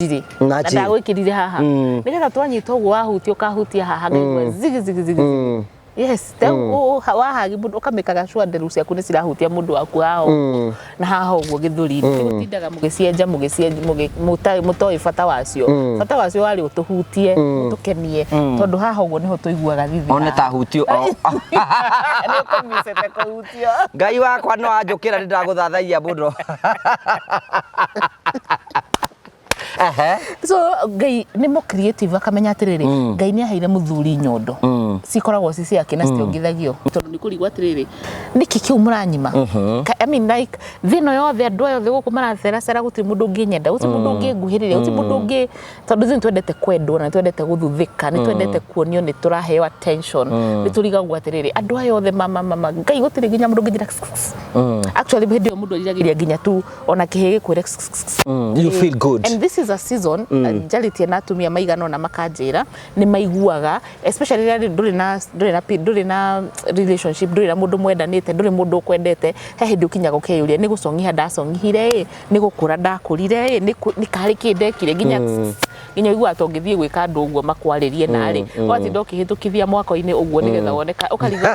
Ndirĩ. Na Na njĩ. ndagwĩkĩrire haha nĩgetha twanyita ũguo wahutia ũkahutia haha ngaigua zigi zigi zigi zigi. Yes, rĩu wahagi mũndũ ũkamĩkaga sure nderu ciaku nĩ cirahutia mũndũ waku haha ũguo na haha ũguo gĩthũri-inĩ. Ti gũtindaga mũgĩcienja mũgĩcienja mũtoĩ bata wacio. Bata wacio warĩ ũtũhutie, ũtũkenie tondũ haha ũguo nĩho tũiguaga thithi. One ta hutio. Nĩ ũkũmicĩte kũhutio. Ngai wakwa no anjũkĩra nĩ ndagũthathaiya mũno. Ehe. So Ngai nĩ mũ creative akamenya atĩrĩrĩ, Ngai nĩ aheire mũthuri nyondo cikoragwo ci ciake na citiongithagio, tondũ nĩ kũrigwo atĩrĩrĩ, nĩkĩ kĩu mũranyima? I mean, like, thĩ ĩno yothe, andũ aya othe gũkũ maraceracera, gũtirĩ mũndũ ũngĩnyenda, gũtirĩ mũndũ ũngĩnguhĩrĩria, gũtirĩ mũndũ ũngĩ, tondũ ithuĩ nĩ twendete kwendwo na nĩ twendete gũthuthĩka, nĩ twendete kuonio nĩ tũraheo attention. Nĩ tũrigagwo atĩrĩrĩ, andũ aya othe mama mama Ngai, gũtirĩ nginya mũndũ ũngĩnjĩra. Actually, hĩndĩ ĩyo mũndũ eriragĩria nginya tu ona kĩhĩ gĩkwĩre. You feel good. And this is a season njarĩtie na atumia maigana ũna makanjĩra nĩ maiguaga, especially rĩrĩa ndũrĩ na relationship, ndũrĩ na mũndũ mwendanĩte, ndũrĩ mũndũ ũkwendete. He hĩndĩ ũkinyaga ũkeyũria, nĩ gũcong'iha ndacong'ihire ĩ, nĩ gũkũra ndakũrire ĩ, nĩ karĩ kĩ ndekire, nginya ũiguaga ta ũngĩthiĩ gwĩka andũ ũguo makwarĩrie narĩ ũgatinda ũkĩhĩtũkithia mwako-inĩ ũguo nĩgetha wone ũkarigwo.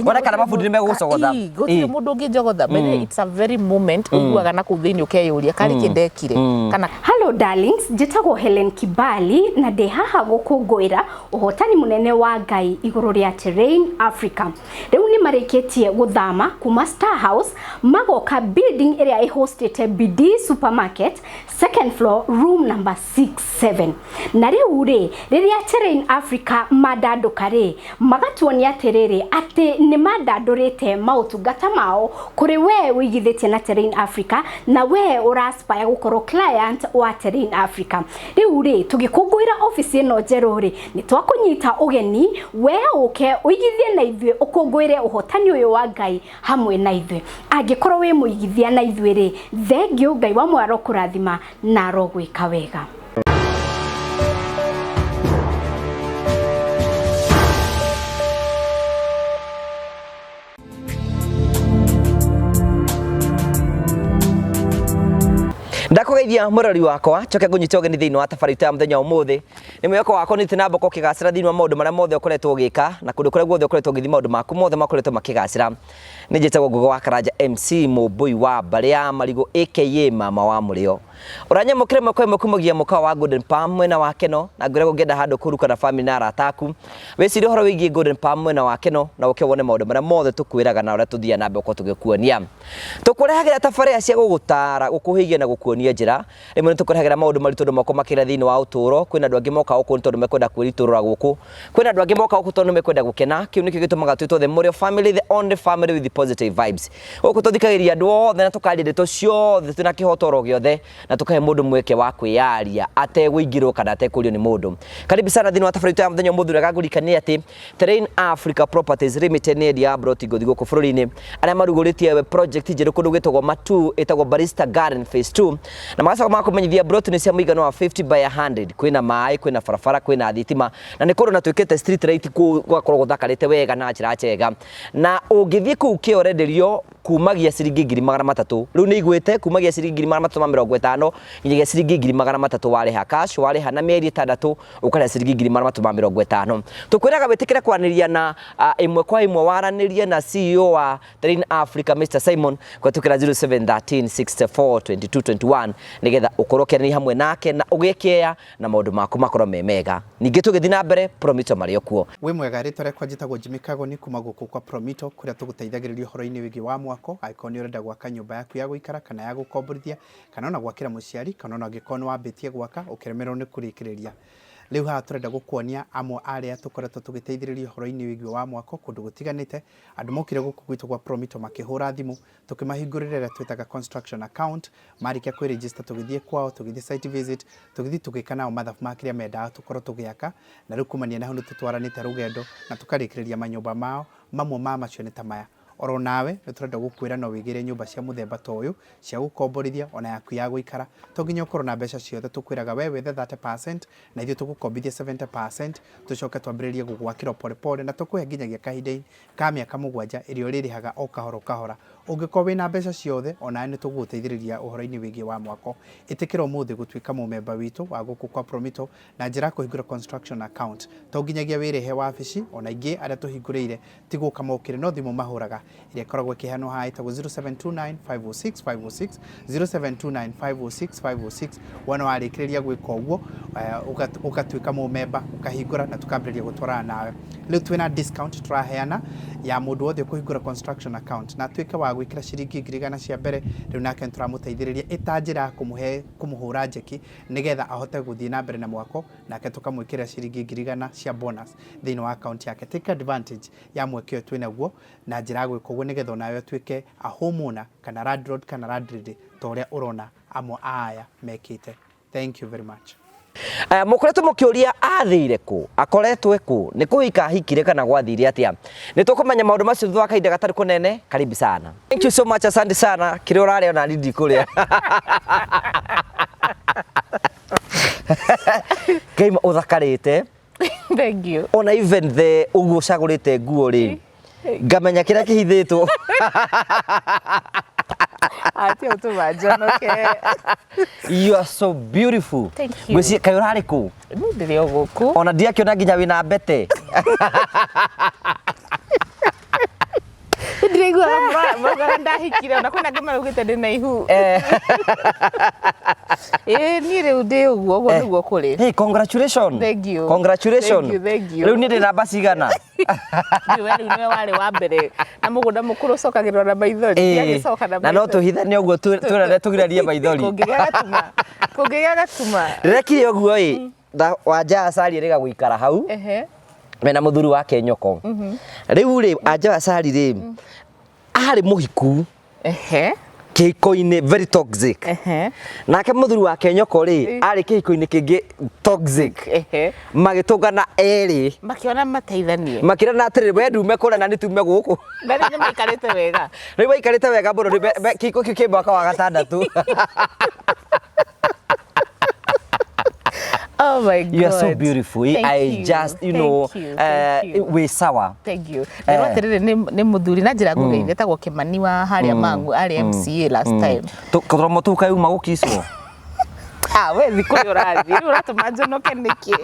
Wone kana mabundi nĩ megũgũcogotha. Ii, gũtirĩ mũndũ ũngĩnjogotha. But it's a very moment ũiguaga na kũu thĩinĩ ũkeyũria karĩ kĩ ndekire kana Hello darlings, njĩtagwo Helen Kibali na ndĩ haha gũkũngũĩra ũhotani mũnene wa Ngai igũrũ rĩa Terrain Africa. Rĩu nĩ marĩkĩtie gũthama kuma Star House magoka building ĩrĩa ĩhostĩte Bidii Supermarket, second floor, room number 67. Na rĩu rĩ, rĩrĩa Terrain Africa mandandũka rĩ, magatuonia atĩrĩrĩ atĩ nĩ mandandũrĩte maũtungata mao kũrĩ we ũigithĩtie na Terrain Africa na we ũraspire gũkorwo client wa Terrain Africa. Rĩu rĩ, tũgĩkũngũĩra obici ĩno njerũ rĩ, nĩ twakũnyita ũgeni we ũke ũigithie na ithuĩ, ũkũngũĩre ũhotani ũyũ wa Ngai hamwe na ithuĩ. Angĩkorwo wĩ mũigithia na ithuĩ rĩ, thengiũ, Ngai wa muoyo arokũrathima na arogwĩka wega. Ndakũgeithia mũrori wakwa, njoke ngũnyite ũgeni thĩinĩ wa tabarĩra itũ ya mũthenya wa ũmũthĩ. Nĩ mwĩhoko wakwa nĩ na mboko ũkĩgacĩra thĩinĩ wa maũndũ marĩa mothe ũkoretwo ũgĩka na kũndũ kũrĩa guothe ũkoretwo ũgĩthiĩ, maũndũ maku mothe makoretwo makĩgacĩra. Nĩ njĩtagwo Ngũgĩ wa Karanja MC Mũmbũi wa mbarĩ ya Marigũ aka Mama wa Mũrĩo. Ũranyamũkĩra ĩmwe kwa ĩmwe kumagia mũkawa wa Golden Palm mwena wa Keno, na ngwĩra ũngĩenda handũ kũruka na family na arata aku, wĩcirie ũhoro wĩgiĩ Golden Palm mwena wa Keno na ũke wone maũndũ marĩa mothe tũkwĩraga na ũrĩa tũthiaga na mbere gũkorwo tũgĩkuonia. Tũkũrehagĩra tabarĩra cia gũgũtaara, gũkũhĩgia na gũkuonia njĩra. Rĩmwe nĩ tũkũrehagĩra maũndũ maritũ andũ moko makĩra thĩinĩ wa ũtũũro. Kwĩna andũ angĩ moka gũkũ nĩ tondũ mekwenda kwĩritũrũra gũkũ. Kwĩna andũ angĩ moka gũkũ tondũ mekwenda gũkena. Kĩu nĩkĩo gĩtũmaga twĩtwo the Mũrĩo family, the only family with positive vibes. Gũkũ tũthikagĩrĩria andũ othe na tũkaria ndeto ciothe twĩna kĩhoto oro gĩothe na tũkahe mũndũ mweke wa kwĩyaria ategũingĩrwo kana atekũrio nĩ mũndũ. Karibu sana thĩinĩ wa tabarĩra itũ ya mũthenya ũmũthĩ. Ũrĩa ngũririkania atĩ Terrain Africa Properties Limited nĩ endia ya broti ngũthi gũkũ bũrũri-inĩ arĩa marugũrĩtie project njerũ kũndũ gwĩtagwo Matu ĩtagwo Barista Garden Phase 2, na magacoka makũmenyithia broti nĩ cia mũigana wa 50 by 100. Kwĩna maĩ, kwĩna barabara, kwĩna thitima na nĩ kũndũ na twĩkĩte street light kũu gũgakorwo gũthakarĩte wega na njĩra njega. Na ũngĩthiĩ kũu kĩorenderio kumagia ciringi 300,000, rĩu nĩ igwĩte kumagia ciringi 350,000 nginyagia ciringi 300,000 warĩha cash. Warĩha na mĩeri 6 ũkarĩha ciringi 350,000. Tũkwĩraga wĩtĩkĩre kwaranĩria na ĩmwe kwa ĩmwe, waranĩrie na CEO wa Terrain Africa Mr Simon kũhetũkĩra 0713 64 22 21 nĩgetha ũkorwo ũkĩaranĩria hamwe nake na ũgĩe kĩeya na maũndũ maku makorwo me mega. Ningĩ tũgĩthiĩ na mbere, Promito marĩ o kuo. Wĩ mwega, rĩtwa rĩakwa njĩtagwo Jimmy Kagoni kuma gũkũ kwa Promito kũrĩa tũgũteithagĩrĩria ũhoro-inĩ wĩgiĩ wa mwako. Angĩkorwo nĩ ũrenda gwaka nyũmba yaku ya gũikara kana ya gũkomborithia kana ona gwakĩra mũciari kana ona angĩkorwo nĩ wambĩtie gwaka ũkĩremererwo nĩ kũrĩkĩrĩria. Rĩu haha tũrenda gũkuonia amwe arĩa tũkoretwo tũgĩteithĩrĩria ũhoro-inĩ wĩgiĩ wa mwako kũndũ gũtiganĩte. Andũ mokire gũkũ gwitũ gwa Promito makĩhũra thimũ, tũkĩmahingũrĩra ĩrĩa twĩtaga construction account. Marĩkia kwĩ register tũgĩthiĩ kwao, tũgĩthiĩ site visit, tũgĩthiĩ tũgĩka nao mathabu ma kĩrĩa mendaga tũkorwo tũgĩaka, na rĩu kumania na hau nĩ tũtwaranĩte rũgendo na tũkarĩkĩrĩria manyũmba mao. Mamwe ma macio nĩ ta maya. Oro nawe nĩ tũrenda gũkwĩra no wĩgĩre nyũmba cia mũthemba ta ũyũ cia gũkomborithia ona yaku ya gũikara. To nginya ũkorwo na mbeca ciothe, tũkwĩraga we wethe 30% na ithuĩ tũgũkombithie 70%, tũcoke twambĩrĩrie gũgwakĩra o pole pole na tũkũhe nginyagia kahinda ka mĩaka 7 ĩrĩa ũrĩrĩhaga o kahora o kahora. Ũngĩkorwo wĩna mbeca ciothe, onawe nĩ tũgũgũteithĩrĩria ũhoro-inĩ wĩgiĩ wa mwako. Ĩtĩkĩra ũmũthĩ gũtuĩka mũmemba witũ wa gũkũ kwa Promito na njĩra ya kũhingũra construction account. To nginyagia wĩrĩhe wabici, ona aingĩ arĩa tũhingũrĩire ti gũka mokire no thimũ mahũraga ĩrĩa ĩkoragwo ĩkĩheanwo haha ĩtagwo 0729 506 506, 0729 506 506. Wona warĩkĩrĩria gwĩka ũguo, ũgatuĩka mũmemba, ũkahingũra na tũkambĩrĩria gũtwarana nawe. Rĩu twĩna discount tũraheana ya mũndũ wothe ũkũhingũra construction account na atuĩke wa gwĩkĩra ciringi 100,000 cia mbere, rĩu nake nĩtũramũteithĩrĩria ĩta njĩra ya kũmũhe kũmũhũra njeki nĩgetha ahote gũthiĩ na mbere na mwako, nake tũkamwĩkĩrĩra ciringi 100,000 cia bonus thĩinĩ wa account yake. Take advantage ya mweke ũyũ twĩnaguo na njĩra ya gwĩka ũguo nĩgetha onawe ũtuĩke a homeowner kana landlord kana landlady ta ũrĩa ũrona amwe a aya mekĩte. Thank you very much. Mũkoretwo mũkĩũria athire kũ, akoretwo kũ, nĩ kũhika ahikire kana gwathire atĩa? Nĩ tũkũmenya maũndũ macio thutha wa kahinda gatarĩ kũnene. Karibu sana. Thank you so much, asante sana. Kĩrĩa ũrarĩa ona niĩ ndikũrĩa. Ngai ũthakarĩte. Thank you. Ona even the ũguo ũcagũrĩte nguo rĩ, ngamenya kĩrĩa kĩhithĩtwo. Atia ũtũma njonoke. You are so beautiful. Thank you. Ngwĩciria kaĩ ũrarĩ kũ? Niĩ ndĩrĩ o gũkũ. Ona ndiakĩona nginya wĩna mbete. Ndiraiguaga maugaga ndahikire ona kwĩna angĩ maraugĩte ndĩ na ihu. Ĩĩ niĩ rĩu ndĩ ũguo, ũguo nĩguo kũrĩ. Hey, congratulations. Thank you. Congratulations. Thank you, thank you. Rĩu niĩ ndĩ namba cigana? Rĩu we rĩu nĩwe warĩ wa mbere na mũgũnda mũkũrũ ũcokagĩrwo na maithori. Ndiagĩcoka na Na no maithori. tũhithane ũguo twĩrane tũgiranie maithori. Kũngĩgĩa gatuma. Kũngĩgĩa gatuma. Ndĩrekire ũguo ĩ, Wanja Acari ĩrĩga gũikara hau mena mũthuri wake nyoko. Rĩu rĩ, Anja Acari rĩ, arĩ mũhiku kĩhiko-inĩ very toxic. Nake mũthuri wake nyoko rĩ, arĩ kĩhiko-inĩ kĩngĩ toxic. Magĩtũngana erĩ. Makĩona mateithanie. Makĩrana atĩrĩrĩ, we ndume kũrĩa na nĩ tume gũkũ. Na rĩu nĩmaikarĩte wega. Rĩu maikarĩte wega mũno, kĩhiko kĩu kĩ mwaka wa gatandatũ. Oh my God. You are so beautiful. Thank I you. just, you know, Thank you. Thank you. wĩ sawa. Thank you. Nderwo atĩrĩrĩ nĩ mũthuri na njĩra ngũgeithie etagwo Kĩmani wa harĩa Mang'u arĩ MCA last time. Tũromo tũu kayuma gũkicwo. Ah, we thi kũrĩa ũrathiĩ. Rĩu ũratũma njonoke nĩkĩ?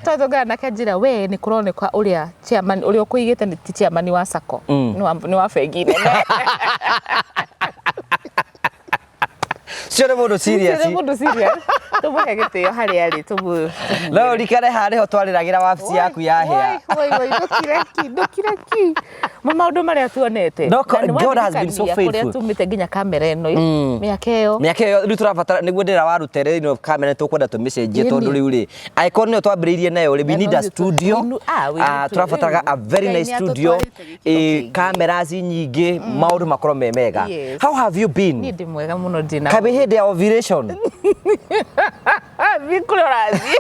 Twatũngana nake anjĩra we nĩ kũroneka ũrĩa chairman ũrĩa ũkũigĩte nĩ ti chairman wa SACCO. Nĩ wa bengi nene. Cio nĩ mũndũ serious. Nĩ mũndũ serious. Tũmũhe gĩtĩo harĩa arĩ tũmũ. No ũrikane haha nĩho twarĩragĩra wabici yaku ya hĩa. Woi woi ndũkire ki ndũkire ki. Ma maũndũ marĩa tuonete. No, God has been so Kũrĩa faithful. tumĩte nginya kamera ĩno mĩaka ĩyo. Mĩaka ĩyo rĩu tũrabatara nĩguo ndĩra warutere ĩno kamera tũkwenda tũmĩcenjie tondũ rĩu rĩ angĩkorwo nĩyo twambĩrĩirie nayo rĩ we need a studio. Tũrabataraga a very nice studio, cameras nyingĩ, maũndũ makorwo me mega. How have you been? Niĩ ndĩ mwega mũno ndĩ na. Kaĩ wĩ hĩndĩ ya ovulation? Thiĩ kũrĩa ũrathiĩ.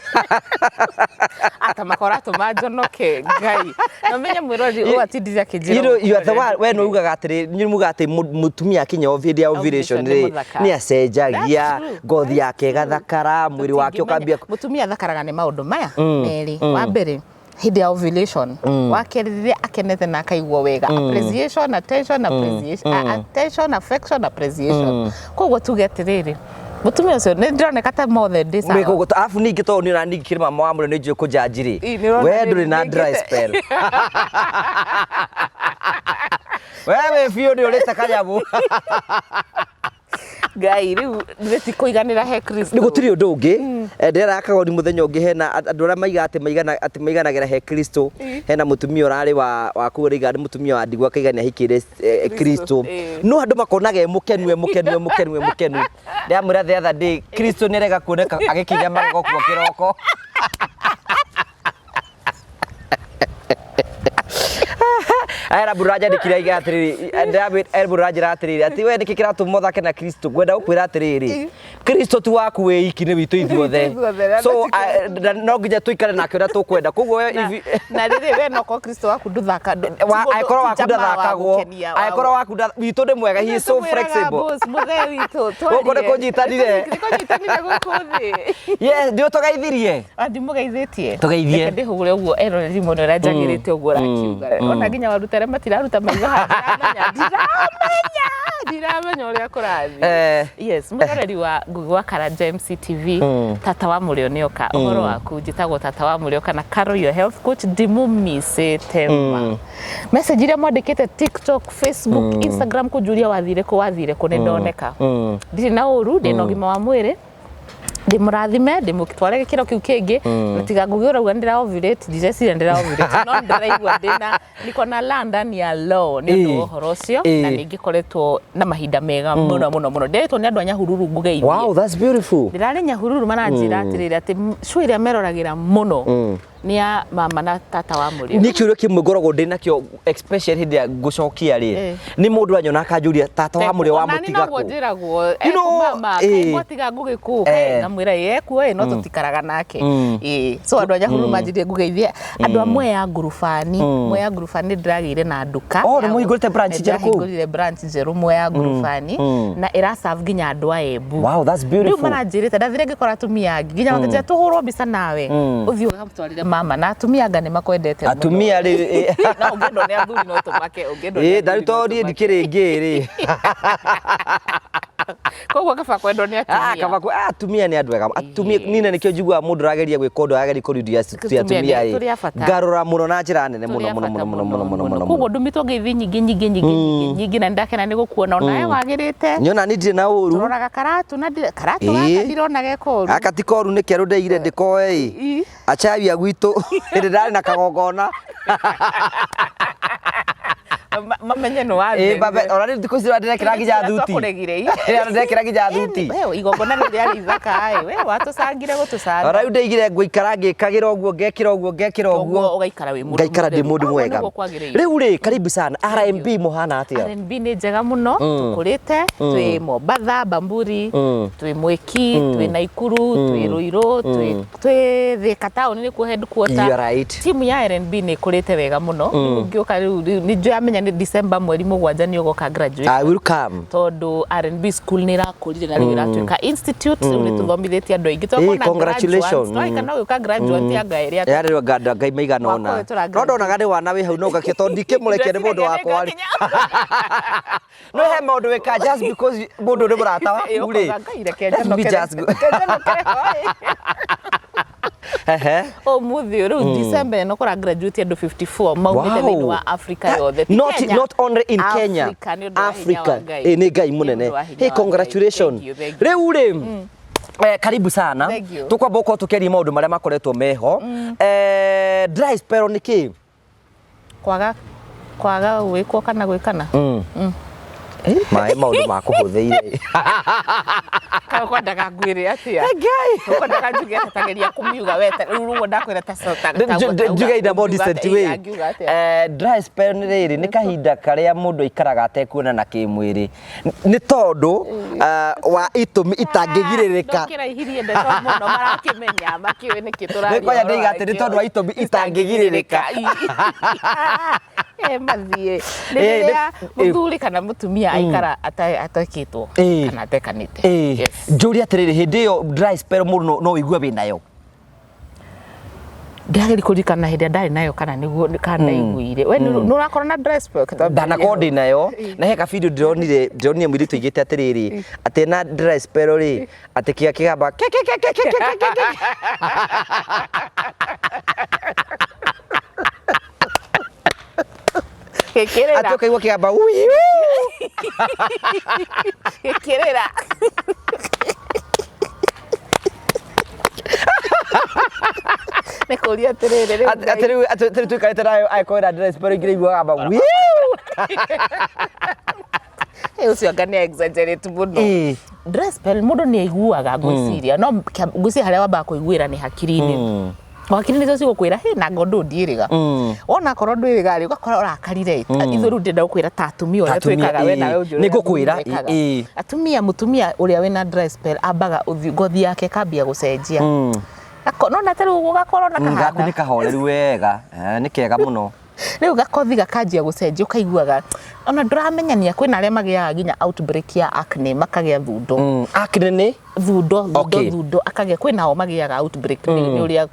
Atamaka ũratũma njonoke Ngai. Na ũmenye mwĩroreri ũyũ atindire akĩnjĩra. You know, you are the one, we nĩ ugaga atĩrĩ, nĩ mugaga atĩ mũtumia akinya hĩndĩ ya ovulation rĩ, nĩ acenjagia, ngothi yake ĩgathakara, mwĩrĩ wake ũkambia. Mũtumia athakaraga nĩ maũndũ maya merĩ. Wa mbere hĩndĩ ya ovulation, wa kerĩ rĩrĩa akenete na akaigua wega, appreciation, attention, appreciation, attention, affection, appreciation. Koguo tuge atĩrĩrĩ, mũtumia ũcio nĩ ndĩroneka ta mothe ndĩ sawa. Arabu ningĩ tondũ nĩ ona ningĩ kĩrĩ mama wa mũrĩ nĩ njũĩ kũnjanji rĩ, we ndũrĩ na dry spell. We wĩ biũ nĩ ũrĩte kanyamũ. Ngai rĩu gĩtikũiganĩra he Kristo. Nĩ gũtirĩ ũndũ ũngĩ. Ndĩrera kagoni mũthenya ũngĩ hena andũ arĩa maiga atĩ maigana atĩ maiganagĩra he Kristo. Hena mũtumia ũrarĩ wa kũu rĩiga nĩ mũtumia wa ndigwa akaiga nĩ ahikĩire Kristo. No andũ makonaga e mũkenu e mũkenu e mũkenu e mũkenu. Ndĩramwĩra the other day Kristo nĩ arega kuoneka agĩkinya magego kuo kĩroko. Era mũndũ ũranjandĩkire aiga atĩrĩrĩ, ndĩramwĩra era mũndũ ũranjĩra atĩrĩrĩ, atĩ we nĩkĩ kĩratũma ũthake na Kristo? Ngwenda gũkwĩra atĩrĩrĩ, Kristo ti waku wĩ iki nĩ witũ ithuothe. So no nginya tũikare nake ũrĩa tũkwenda. Koguo we na rĩrĩ we no korwo Kristo waku ndũthaka angĩkorwo waku ndathakagwo, angĩkorwo waku witũ nĩ mwega, he is so flexible. Mũthee witũ Gũkũ nĩ kũnyitanire. Nĩ kũnyitanire gũkũ thĩ. Yes, nĩ ũtũgeithirie. Ndimũgeithĩtie. Tũgeithie. Reke ndĩhũgũre ũguo eroreri mũno ũrĩa njagĩrĩte ũguo ũrakiuga. Ona nginya waruta arĩa matiraruta maitho haha, ndiramenya ndiramenya ndiramenya ũrĩa kũrathiĩ. Yes, mwĩroreri wa Ngugi wa Karanja MCTV, tata wa mũrĩo nĩoka ũhoro waku. Njĩtagwo tata wa mũrĩo kana Carol, your health coach. Ndimũmicĩte ma message iria mwandĩkĩte TikTok, Facebook, Instagram kũnjũria wathire kũ, wathire kũ. Nĩ ndoneka ndirĩ na ũru, ndĩ na ũgima wa mwĩrĩ, ndĩmũrathime, ndĩmũtware gĩkĩro kĩu kĩngĩ. Na tiga Ngugi ũrauga ndĩra ovulate, ndireciria ndĩra ovulate, no ndĩraigua ndĩna niko na la ndani ya law nĩ ũndũ wa ũhoro ũcio. Na nĩ ngĩkoretwo na mahinda mega mũno mũno mũno. Ndĩretwo nĩ andũ a Nyahururu ngũgeithie. Wow, that's beautiful. Ndĩrarĩ Nyahururu, maranjĩra atĩrĩrĩ atĩ show ĩrĩa meroragĩra mũno nĩ ya mama na tata wa mũrĩo. Nĩ kĩũria kĩmwe ngoragwo ndĩ nakĩo, especially hĩndĩ ĩrĩa ngũcokia rĩ, nĩ mũndũ anyona akanjũria, tata wa mũrĩo wa Ona niĩ mũtiga noguo kũ? njĩragwo. You know, Mama kaĩ mwatiga Ngugi kũ? Ngamwĩra ĩ ekuo ĩ, no tũtikaraga nake. Ĩ so andũ a Nyahururu manjĩrire ngũgeithie andũ a Mwea Ngurubani. Mwea Ngurubani ndĩragĩire na nduka. Oh, nĩ mũhingũrĩte branch njerũ kũu? Ndĩrahingũrire branch njerũ Mwea Ngurubani na ĩra serve nginya andũ a Embu. Wow, that's Rĩu beautiful. maranjĩrĩte ndathire ngĩkora atumia angĩ nginya makĩnjĩra tũhũrwo mbica nawe ũthiĩ ũgamũtwarĩre mama, na atumia anga nĩ makwendete mũno. Atumia rĩ No ũngĩendwo nĩ athuri no tũmake, ũngĩendwo nĩ ĩ athuri ndarĩ no to niĩ tũmake. ndikĩrĩ ngĩ rĩ. Koguo kaba kwendwo nĩ Ah, atumia. kaba atumia nĩ andũ ega. Atumia nina nĩkĩo njiguaga mũndũ ũrageria gwĩka ũndũ arageria kũrudia Atumia atumia nĩ ĩ tũrĩ a bata. ngarora mũno na njĩra nene mũno Tũrĩ a mũno bata. Mũno mũno mũno mũno mũno. Koguo ndũmĩtwo ngeithi nyingĩ nyingĩ nyingĩ nyingĩ nyingĩ, na nĩndakena nĩ gũkuona onawe wagĩrĩte. Nyona ni ndirĩ na ũru. Tũroraga karatu na karatu gaka ndirona gekoru. Gaka ti koru, nĩ kerũ ndeigire ndĩkoe ĩ. Achawi a gwitũ hĩndĩ ndarĩ na kagongona. Mamenye nĩ Ĩ babe, ona rĩu thikũ ici ndĩrekĩra nginya thuti. Twakũregire. Ĩ, ndĩrekĩra nginya thuti. We igongona rĩu rĩarĩ ithaka ĩ, we watũcangire gũtũcanga. Ona rĩu ndeigire ngũikara ngĩkagĩra ũguo, ngekĩra ũguo, ngekĩra Ũguo ũguo. ũgaikara wĩ mũndũ Ngaikara ndĩ mũtheru. mũndũ Ũguo mwega. nĩguo kwagĩrĩire. Rĩu rĩ, karibu sana. R&B mũhana atĩa? R&B nĩ njega mũno, tũkũrĩte twĩ Mombatha Bamburi, twĩ Mwĩki, twĩ Naikuru, twĩ Ruiru, twĩ Thika taũni nĩkuo headquarter. You are right. Timu ya R&B nĩ ĩkũrĩte wega mũno. Rĩu ngĩũka rĩu nĩ njũĩ amenya nĩ December 7 nĩ ũgoka graduate. I will come. Tondũ R&B school nĩ ĩrakũrire na rĩu ĩratuĩka institute. Rĩu nĩ tũthomithĩtie andũ aingĩ. Eh, congratulations. Twaika no gĩũka graduate ya ngai ĩrĩa Yarĩ nga ngai maigana Mwaka ũna. ũyũ tũra No ndonaga nĩ wana wĩ hau no ngakio tondũ ndikĩmũrekia nĩ mũndũ wakwa rĩ. No he maũndũ wĩka just because mũndũ nĩ mũrata waku rĩ. Ũkauga, "Ngai, reke Let me njonokere- just go." reke njonokere hwaĩ." Ehe. Ũmũthĩ rĩu December ĩno kũra graduate andũ 54 maumĩte Wow. thĩinĩ wa Africa yothe. Ti Not, Kenya. not only in Kenya. Africa, nĩ ũndũ wa hinya Africa. wa Ngai. Ĩ, nĩ Ngai Nĩ mũnene. ũndũ wa hinya Hey, wa Ngai. congratulations. Thank you, thank you. Rĩu rĩ, karibu sana. Thank you. Tũkwamba gũkorwo tũkĩaria maũndũ marĩa makoretwo meho. Dry spell nĩ kĩ? Kwaga gwĩkwo kana gwĩkana. Maĩ maũndũ ma kũhũthĩire. Kana kwendaga ngwĩre atĩa? Ngai. Kwendaga njuge atĩa? Tageria kũmiuga we rĩu ũguo ndakwĩra Njuge in a more decent way. Angiuga atĩa? Dry spell nĩ rĩrĩ, nĩ kahinda karĩa mũndũ aikaraga atekuonana kĩmwĩrĩ nĩ tondũ wa itũmi itangĩgirĩrĩka. Ndũkĩraihirie ndeto mũno, marakĩmenya makĩũĩ nĩkĩ tũraria. Nĩ kwanja ndĩiga atĩ nĩ tondũ wa itũmi itangĩgirĩrĩka. Mathiĩ nĩ Eh, rĩrĩa mũthuri kana mũtumia aikara atekĩtwo kana atekanĩte. Yes. Njũrie atĩrĩrĩ, hĩndĩ ĩyo dry spell mũndũ no ũigue wĩnayo? Ndĩrageria kũririkana hĩndĩ ĩrĩa ndarĩ nayo kana nĩguo kana ndaiguire. We nĩ ũrakorwo na dry spell? Ndanakorwo ndĩ nayo, na he ka video ndĩronire mũirĩtu aigĩte atĩrĩrĩ atĩ na dry spell rĩ, atĩ kĩga kĩgamba ke ke ke ke ke ke ke ke. Gĩkĩrĩra. Atĩ ũkaigua kĩgamba ui. Gĩkĩrĩra. Nĩ kũria atĩrĩrĩ rĩu Atĩ rĩu atĩ rĩu tũikarĩte nayo angĩkorwo ĩna dry spell ingĩ iguaga gamba ui. Ĩ, ũcio anga nĩ exaggerate mũno. Dry spell mũndũ nĩ aiguaga, ngwĩciria no ngwĩciria harĩa wambaga kũiguĩra nĩ hakiri-inĩ. O hakiri nĩcio cigũkwĩra hĩ nanga ũndũ ndiĩrĩga. Wona akorwo ndwĩrĩga rĩ, ũgakora ũrakarire. Ithuĩ rĩu ndĩrenda gũkwĩra ta atumia ũrĩa Atumia, twĩkaga we nawe ũnjũre Nĩ ũrĩa ngũkwĩra, athuri mekaga. Atumia, mũtumia ũrĩa wĩna dry spell ambaga ũthiũ, ngothi yake ĩkambia gũcenjia. Nona ta rĩu ũguo gakorwo na Gaku kahana nĩ kahoreru wega. Nĩ kega mũno. Rĩu gakothi gakanjia gũcenjia, ũkaiguaga ona ndũramenyania. Kwĩna arĩa magĩaga nginya outbreak ya acne, makagĩa thundo. Acne nĩ Thundo thundo. Thundo akagĩa, kwĩna ao magĩaga outbreak nĩ ũrĩa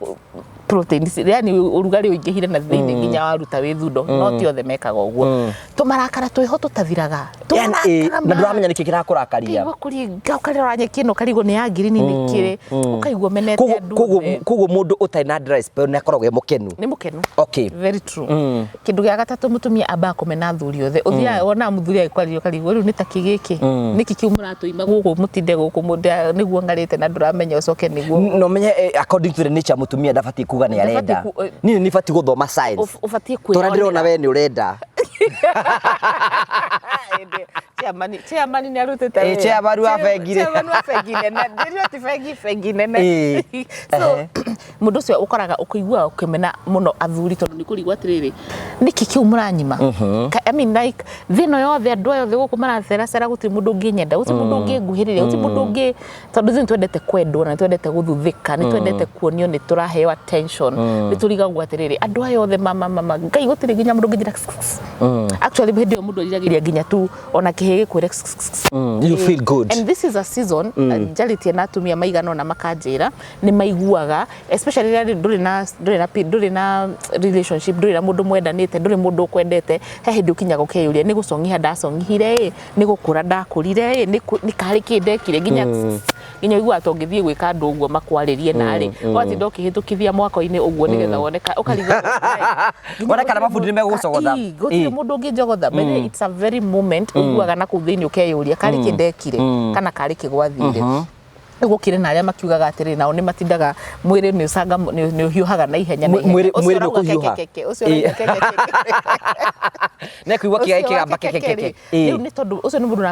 Proteins, yani ũrugarĩ ũingĩhire na thĩinĩ nginya waruta wĩ thundo. No ti othe mekaga ũguo. Tũmarakara twĩho tũtathiraga. Yani, Tũmarakara na ndũramenya nĩkĩ kĩrakũrakaria. Ũkaigua kũringa, ũkarora nyeki ĩno ũkarigwo nĩ ya ngirini nĩ kĩrĩ, ũkaigua ũmenete Koguo andũ koguo othe. koguo mũndũ ũtarĩ na dry spell nĩ akoragwo e mũkenu. Nĩ mũkenu. Okay. Very true. Kĩndũ gĩa gatatũ, mũtumia ambaga kũmena athuri othe. Ũthiaga wonaga mũthuri agĩkwarĩria ũkarigwo rĩu nĩ ta kĩ gĩkĩ, nĩkĩ kĩu mũratũima gũkũ, mũtinde gũkũ nĩguo ng'arĩte na ndũramenya ũcoke nĩguo. No menye according to the nature mũtumia ndabatiĩ kuga nĩ arenda. Ndabatiĩ Niĩ nĩ batiĩ gũthoma science. Ũbatiĩ Tondũ ndĩrona kwĩyonera. we nĩ ũrenda. Ĩndĩ, chairman nĩ arutĩte Ĩ, wĩra. chairman wa bengi rĩ. Chairman wa bengi nene. Ndĩrĩ ti bengi, bengi nene. Ĩ, So ehe. Mũndũ ũcio ũkoraga ũkũiguaga ũkĩmena mũno athuri tondũ nĩ kũrigwo atĩrĩrĩ, nĩkĩ kĩu mũranyima? I mean, like, thĩ ĩno yothe, andũ aya othe gũkũ maraceracera, gũtirĩ mũndũ ũngĩnyenda, gũtirĩ mũndũ ũngĩnguhĩrĩria, gũtirĩ mũndũ ũngĩ, tondũ ithuĩ nĩ twendete kwendwo na nĩ twendete gũthuthĩka, nĩ twendete kuonio nĩ tũraheo attention. Nĩ tũrigagwo atĩrĩrĩ, andũ aya othe, mama mama ngai, gũtirĩ nginya mũndũ ũngĩnjĩra. Actually, hĩndĩ ĩyo mũndũ eriragĩria nginya tu ona kĩhĩ gĩkwĩre. You feel good. And this is a season njarĩtie na atumia maigana ũna makanjĩra nĩ maiguaga, especially rĩrĩa ndũrĩ na relationship, ndũrĩ na mũndũ mwendanĩte, ndũrĩ mũndũ ũkwendete. He hĩndĩ ũkinyaga ũkeyũria, nĩ gũcong'iha ndacong'ihire ĩ, nĩ gũkũra ndakũrire ĩ, nĩ karĩ kĩ ndekire, nginya ũiguaga ta ũngĩthiĩ gwĩka andũ ũguo makwarĩrie narĩ ũgatinda ũkĩhĩtũkithia mwako-inĩ ũguo nĩgetha woneka ũkarigwo. Wone kana mabundi nĩ megũgũcogotha. Ii, gũtirĩ mũndũ ũngĩnjogotha. But it's a very moment ũiguaga na kũu thĩinĩ ũkeyũria karĩ kĩ ndekire kana karĩ kĩ gwathire. Rĩu gũkĩrĩ na arĩa makiugaga atĩrĩ, nao nĩ matindaga mwĩrĩ nĩ ũcanga, nĩ ũhiũhaga na ihenya na ihenya. Mwĩrĩ Ũcio mwĩrĩ nĩ ũrauga ũkũhiũha. kekeke, ũcio ũrauga kekeke. Nĩ kũigua kĩga Ũcio kĩgamba wake kekeke. keke rĩ, rĩu nĩ tondũ ũcio nĩ mũndũ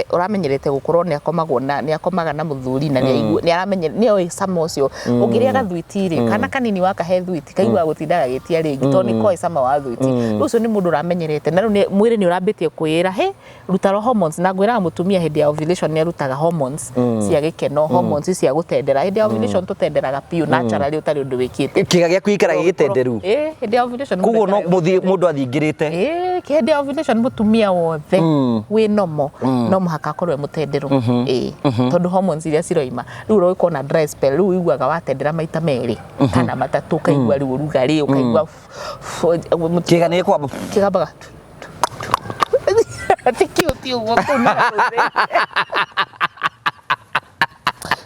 ũramenyerete gũkorwo nĩ akomaga na mũthuri na nĩ aramenye nĩ oĩ cama ũcio. Ũngĩrĩa gathwiti rĩ, kana kanini wakahe thwiti, kaiguaga gũtinda gagĩtia rĩngĩ tondũ nĩ koĩ cama wa thwiti. Rĩu ũcio nĩ mũndũ ũramenyerete na rĩu mwĩrĩ nĩ ũrambĩtie kwĩra he ruta hormones. Na ngwĩraga mũtumia hĩndĩ ya ovulation nĩ arutaga hormones cia gĩkeno, hormones cia gũtendera. Hĩndĩ ya ovulation tũtenderaga biũ naturally, ũtarĩ ũndũ wĩkĩte. Kĩga gĩaku gĩikara gĩgĩtenderu. Ĩ, hĩndĩ ya ovulation Koguo no mũndũ mũthiĩ mũndũ athingĩrĩte. Ĩĩ, hĩndĩ ya ovulation mũtumia wothe wĩ nomo no mũhaka akorwo e mũtenderu. Ĩĩ, tondũ hormones iria ciroima rĩu ũroĩ na dry spell, rĩu ũiguaga watendera maita merĩ kana matatũ, ũkaigua rĩu ũrugarĩ, ũkaigua Kĩga nĩ gĩkwamba. Kĩgambaga ti kĩu, ti ũguo, kũu nĩ na kũu thĩinĩ.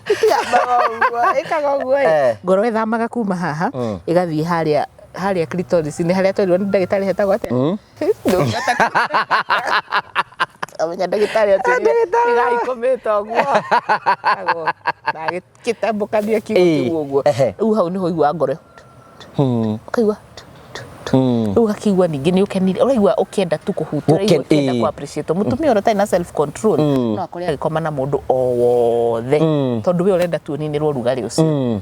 Ĩtigambaga ũguo, ĩkaga ũguo ĩ. Ngoro ĩthamaga kuma haha ĩgathiĩ harĩa clitoris-inĩ, harĩa twerirwo nĩ ndagĩtarĩ hetagwo atĩa? Ndũngĩhota amenya ndagĩtarĩ atwĩrire ĩgaikomĩte ũguo. Ĩtagwo na gĩtambũkania kiugo kĩu ũguo. Rĩu hau nĩho ũiguaga ngoro ũkaigua rĩu ũgakĩigua ningĩ nĩ ũkenire, ũraigua ũkĩenda tu kũhutia, ũraigua ũkĩenda kũ appreciate. Mũtumia ũrĩa ũtarĩ na self control no akore agĩkoma na mũndũ o wothe tondũ we ũrenda tu ũninĩrwo ũrugarĩ ũcio.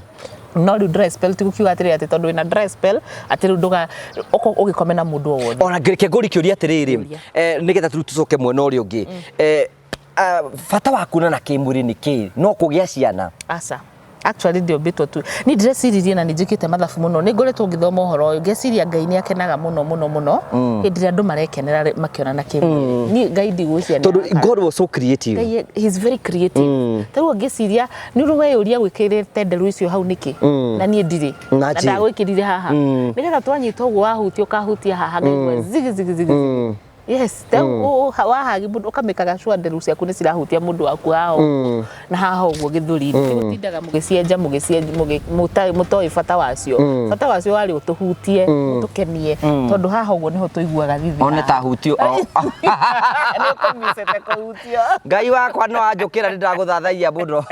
No rĩu dry spell ti gũkiuga atĩrĩrĩ atĩ tondũ wĩna dry spell atĩ rĩu ndũga ũgĩkome na mũndũ o wothe. Ona reke ngũri kĩũria atĩrĩrĩ, Kĩũria. Nĩgetha tũrĩu tũcoke mwena ũrĩa ũngĩ. Bata wa kuonana kĩmwĩrĩ nĩ kĩ? No kũgĩa ciana? Aca, actually ndiombĩtwo tu. Ni ndĩreciririe na nĩ njĩkĩte mathabu mũno, nĩ ngoretwo ngĩthoma ũhoro ũyũ, ngeciria Ngai nĩ akenaga mũno mũno mũno hĩndĩ ĩrĩa andũ marekenera makĩonana kĩmwĩrĩ. Niĩ Ngai ndigwĩciria nĩ Tondũ arakara. God was so creative. Ngai, he's very creative. Ta rĩu ngĩciria nĩ ũrĩ weyũria gwĩkĩrĩte nderu icio hau nĩkĩ na niĩ ndirĩ Na na njĩ. ndagwĩkĩrire haha nĩgetha twanyita ũguo wahutia ũkahutia haha ngaigua zigi zigi zigi zigi. Yes, wahagi mũndũ ũkamĩkaga sure nderu ciaku nĩ cirahutia mũndũ waku haha ũguo na haha ũguo gĩthũri-inĩ. Gũtindaga mũgĩcienja mũgĩcienja mũtoĩ bata wacio. Bata wacio warĩ ũtũhutie, ũtũkenie, tondũ haha ũguo nĩho tũiguaga thithi. One ta hutio. Nĩ ũkũmicĩte kũhutio. Ngai wakwa no anjũkĩra, nĩ ndagũthathaiya mũno.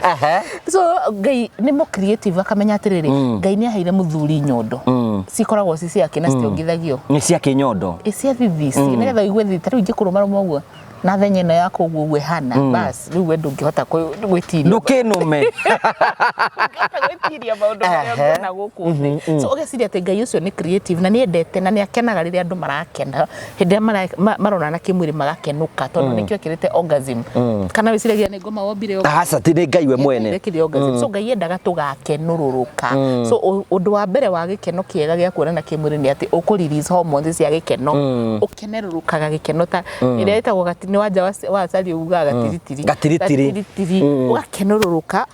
Ehe. So Ngai nĩ mo creative, akamenya atĩrĩrĩ, Ngai nĩ aheire mũthuri nyondo cikoragwo ci ciake na citiongithagio. Nĩ cia kĩnyondo. Ĩ, cia thithi ci nĩgetha ũigue thithi. Ta rĩu ingĩkũrũmarũma ũguo na thenya ĩno yaku ũguo ũguo ĩhana, bas, rĩu we ndũngĩhota gwĩtiria. Ndũkĩnũme. Ndũngĩhota gwĩtiria maũndũ marĩa ũngĩona gũkũ thĩ. So ũgeciria atĩ Ngai ũcio nĩ creative na nĩ endete na nĩ akenaga rĩrĩa andũ marakena, hĩndĩ ĩrĩa maronana kĩmwĩrĩ magakenũka, tondũ nĩkĩo ekĩrĩte orgasm. Kana wĩciragia nĩ ngoma wombire orgasm? Aca, ti nĩ Ngai we mwene. Ekĩrire orgasm. So Ngai endaga tũgakenũrũrũka. So ũndũ wa mbere wa gĩkeno kĩega gĩa kuonana kĩmwĩrĩ nĩ atĩ ũkũ release hormones cia gĩkeno, ũkenerũrũkaga gĩkeno ta ĩrĩa ĩtagwo Nĩ wanja wa acari ugaga gatiritiri. Gatiritiri. Gatiritiri. Ũgakenũrũrũka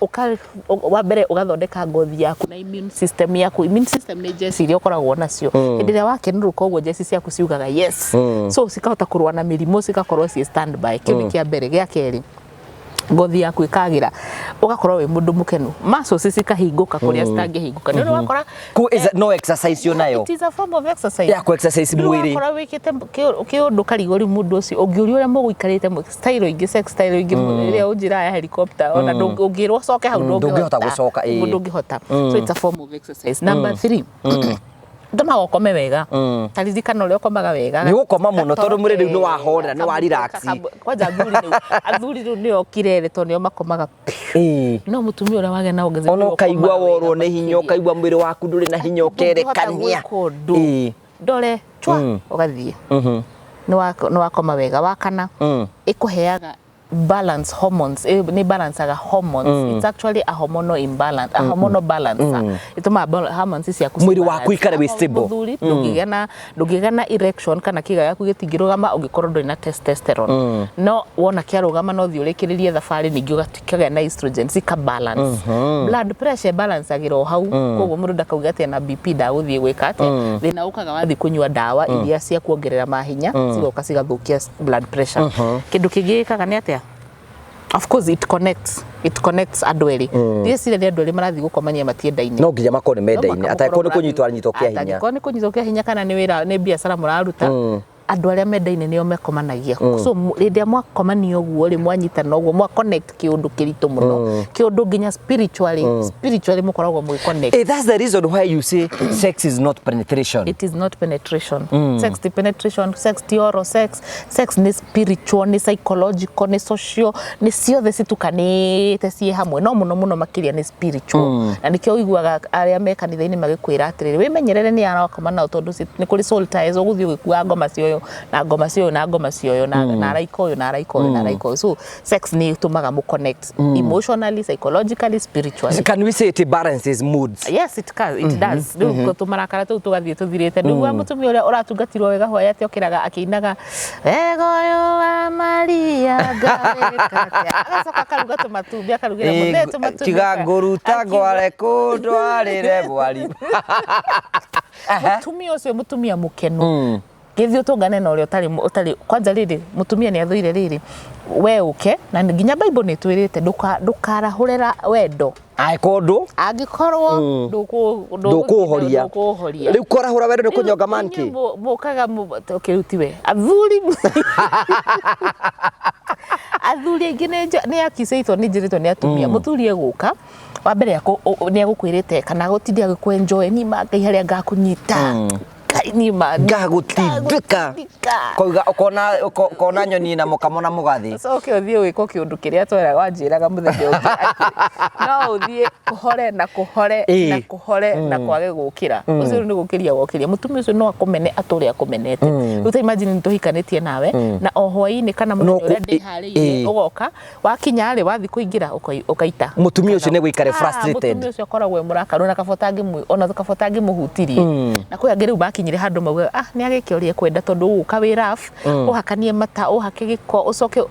wa mbere ũgathondeka ngothi yaku na immune system yaku. Immune system nĩ njeci iria ũkoragwo nacio. Hĩndĩ ĩrĩa wakenũrũka ũguo, njeci ciaku ciugaga yes, so cikahota kũrũa na mĩrimũ, cigakorwo ciĩ standby. Kĩu nĩ kĩa mbere. Gĩa kerĩ, ngothi yaku ĩkagĩra, ũgakorwo wĩ mũndũ mũkenu, muscles cikahingũka kũrĩa citangĩhingũka, nĩ ũndũ wakora Ku is no exercise yo nayo. It is a form of exercise. Ya ku exercise Rĩu mwĩrĩ. wakora wĩkĩte kĩũndũ karigũ, rĩu mũndũ ũcio ũngĩũria ũrĩa mũgũikarĩte style ingĩ, sex style ingĩ ĩrĩa ũnjĩraga ya helicopter, ona ũngĩrwo ũcoke hau Ndũngĩhota gũcoka, ĩĩ. Mũndũ ũngĩhota. So it's a form of exercise. Number three, tũmaga ũkome wega. Ta ririkana ũrĩa ũkomaga wega. Nĩ ũgũkoma mũno tondũ mwĩrĩ rĩu nĩ wahorera, nĩ wa relax. Kwanja athuri rĩu, athuri rĩu nĩo kirere, tondũ nĩo makomaga. No mũtumia ũrĩa wagĩa na ongezeko Ona ũkaigua worwo nĩ hinya, ũkaigua mwĩrĩ waku ndũrĩ na hinya, ũkerekania. Ndũngĩhota gwĩka ũndũ. Ndore chwa ũgathiĩ nĩ wakoma wega. Wa kana, ĩkũheaga balance hormones, nĩ balancaga hormones. It's actually a hormonal imbalance, a hormonal balancer. Ĩtũmaga hormones ciaku Mwĩrĩ ci waku ikare wĩ balance. stable. Mũthuri ndũngĩgĩa na erection kana kĩga gĩaku gĩtingĩrũgama ũngĩkorwo ndũrĩ na testosterone. No wona kĩarũgama, no thiĩ ũrĩkĩrĩrie thabarĩ, ningĩ ũgakĩgĩa na estrogen, cika balance. Blood pressure balancagĩra o hau, koguo mũndũ ndakauge atĩ ena BP ndagũthiĩ gwĩka atĩa. Thĩna ũkaga wathiĩ kũnyua ndawa iria cia kuongerera mahinya, cigoka cigathũkia blood pressure. Kĩndũ kĩngĩ gĩkaga nĩ atĩa? Of course it connects andũ erĩ. Ndĩreciria nĩ andũ erĩ marathiĩ gũkomania matiendaine. No nginya makorwo nĩ mendaine, atangĩkorwo nĩ kũnyitwo aranyitwo kĩa hinya. Atangĩkorwo nĩ kũnyitwo kĩa hinya kana nĩ wĩra, nĩ biacara mũraruta. Andũ arĩa mendaine nĩo mekomanagia. So hĩndĩ ĩrĩa mwakomania ũguo rĩ, mwanyitana ũguo, mwa connect kĩũndũ kĩritũ mũno, kĩũndũ nginya spiritually mũkoragwo mũgĩ connect. Eh, that's the reason why you say sex is not penetration. It is not penetration. Sex ti penetration, sex ti oral sex. Sex nĩ spiritual, nĩ psychological, nĩ social, nĩ ciothe citukanĩte ciĩ hamwe, no mũno mũno makĩria nĩ spiritual. Na nĩkĩo ũiguaga arĩa me kanitha-inĩ magĩkwĩra atĩrĩrĩ, wĩmenyerere nĩ arakoma nao, tondũ nĩ kũrĩ soul ties, ũgũthiĩ ũgĩkuaga ngoma cia ũyũ na ngoma cia ũyũ na ngoma cia ũyũ na araika ũyũ na araika ũyũ na araika ũyũ. So sex nĩ ĩtũmaga mũ connect emotionally, psychologically, spiritually. Can we say it balances moods? Yes, it can, it does. Rĩu tũmarakara tũu tũgathiĩ tũthirĩte. Nĩguo mũtumia ũrĩa ũratungatirwo wega hwaĩ atĩ okĩraga akĩinaga wega ũyũ wa Maria ngawĩka atĩa, agacoka akaruga tũmatumbĩ, akarugĩra mũthee tũmatumbĩ. Tiga ngũruta ngware kũndwarĩre mwari. Mũtumia ũcio, mũtumia mũkenu, gĩthiĩ ũtũngane na ũrĩa ũtarĩ kwanja. Rĩrĩ mũtumia nĩ athũire rĩrĩ we ũke na nginya Bible nĩ ĩtwĩrĩte ndũkarahũre wendo. Angĩkorwo ndũ Angĩkorwo ndũkũũhoria. Ndũkũũhoria. Rĩu kwarahũra wendo nĩ kũnyonga manki. Mũkaga okay, rĩu tiwe athuri, athuri aingĩ nĩ akicĩtwo, nĩ njĩrĩtwo nĩ atumia. Mũthuri egũka wa mbere nĩ agũkwĩrĩte kana agũtinde agĩkũ-enjoy, ni ma Ngai harĩa ngakũnyita, Ngai ni ma Ngagũtindĩka. Ngagũtindĩka. Koiga ũkona nyoni na mũkamo na mũgathĩ. Ũcoke ũthiĩ wĩkwo kĩũndũ kĩrĩa twera wanjĩraga mũthenya ũngĩ atĩ no ũthiĩ kũhore na kũhore na kũhore na kwage gũkĩra. Ũcio rĩu nĩ gũkĩria wokĩria. Mũtumia ũcio no akũmene atũre akũmenete. Rĩu ta imagine nĩ tũhikanĩtie nawe na o hwaĩ-inĩ kana No mũthenya ũrĩa ndĩharĩirie, ũgoka wakinya rĩ, wathiĩ kũingĩra ũkaita. Mũtumia ũcio nĩ gũikare Ah, frustrated. Mũtumia ũcio akoragwo e mũrakaru ona kaba ũtangĩmũhutirie. Na kwĩ angĩ rĩu makinyire handũ maugaga, ah, nĩ agĩke ũrĩa ekwenda, tondũ ũgũka wĩ rough, ũhakanie mata, ũhake gĩko, ũcoke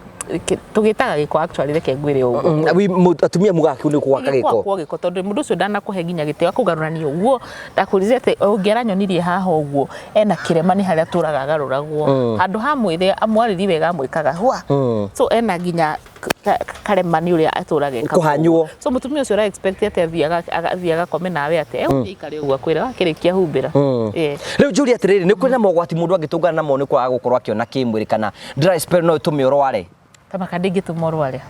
tũgĩtaga gĩko. Actually, reke ngwĩre ũguo. Atumia mugaga kĩu nĩ kũgaka gĩko. Gwakwo gĩko, tondũ mũndũ ũcio ndanakũhe nginya gĩtĩo, akũgarũrania ũguo. Ndakũririe atĩ ũngĩ aranyonirie haha ũguo ena kĩrema, nĩ harĩa atũraga agarũragwo handũ ha mwĩre amwarĩrie wega, amwĩkaga hwa. So ena nginya karema nĩ ũrĩa atũraga ekaga Kũhanywo. ũguo. So mũtumia ũcio ũra expect atĩ athiĩ agakome nawe atĩ egũthiĩ aikare ũguo akwĩre wakĩrĩkia humbĩra. Rĩu njũria atĩrĩrĩ, nĩ kũrĩ na mogwati mũndũ angĩtũngana namo nĩ kwaga gũkorwo akĩona kĩmwĩrĩ, kana dry spell no ĩtũme ũrware? Tamaka ndĩngĩtũma ũrware.